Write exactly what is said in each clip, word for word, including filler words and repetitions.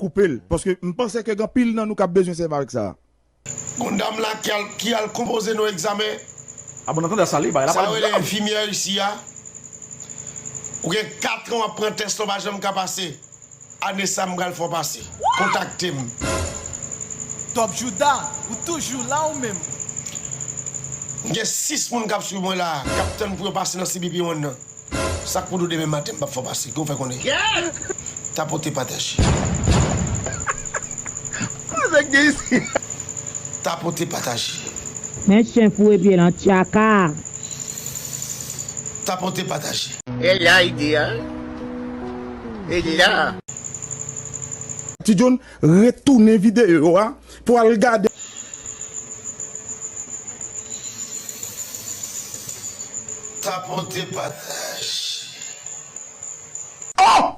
koupe l. Paske m panse ke gen anpil nan nou k ap bezwen sèvi avèk sa. Gon dam la ki al, ki al konpoze nou egzamen. A bon, nan tandans la, li bay la. Sa yo rele enfimyè isi a. Ou gen katran w ap pran tès la, w pa janm ka pase. Ane sa m pral fè w pase. Kontakte m. Top Jouda, ou toujou la ou menm? M gen sis moun k ap swiv mwen la, k ap tann pou yo pase nan C B P one nan. Sa k pou di w demen maten m p ap fè w pase, ki w fè konnen? Tapote pataje. Sa k gen isi? Tapote pataje. Men chen foure pye nan tchaka. Tapote pataje. E la ide a. E la. Ti John, retounen videyo a pou al gade. Tapote pataje. Oh!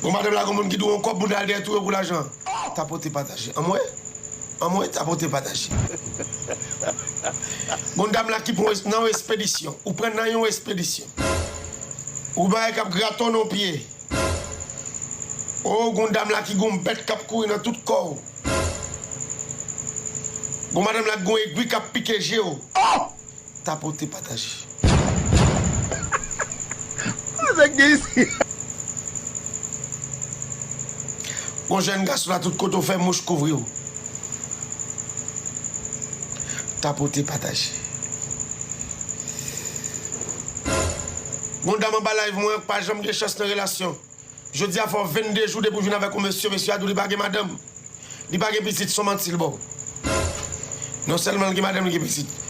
Bon, madanm la, gon moun ki dwe yon kòb moun al dèyè touye pou lajan. Tapote pataje. Anmwe? Anmwe, tapote pataje. Gon dam la ki pran nan yon espedisyon. Ou pran nan yon espedisyon. Ou bagay k ap grate w nan pye. O, gon dam la ki gon bèt k ap kouri nan tout kò w. Gon madanm la ki gon egwi k ap pike je w. Oh! Tapote pataje. Sa k gen isi? Gon jèn gason la tout kote w fè mouch kouvri w. Tapote pataje. Gon dam anba live mwen k pa janm gen chans nan relasyon. Jodi a fè w vennde jou depi w vin avèk yon mesye, mesye a di w li pa gen madanm. Li pa gen pitit, se yon manti l ba w. Non sèlman l gen madanm, li gen pitit.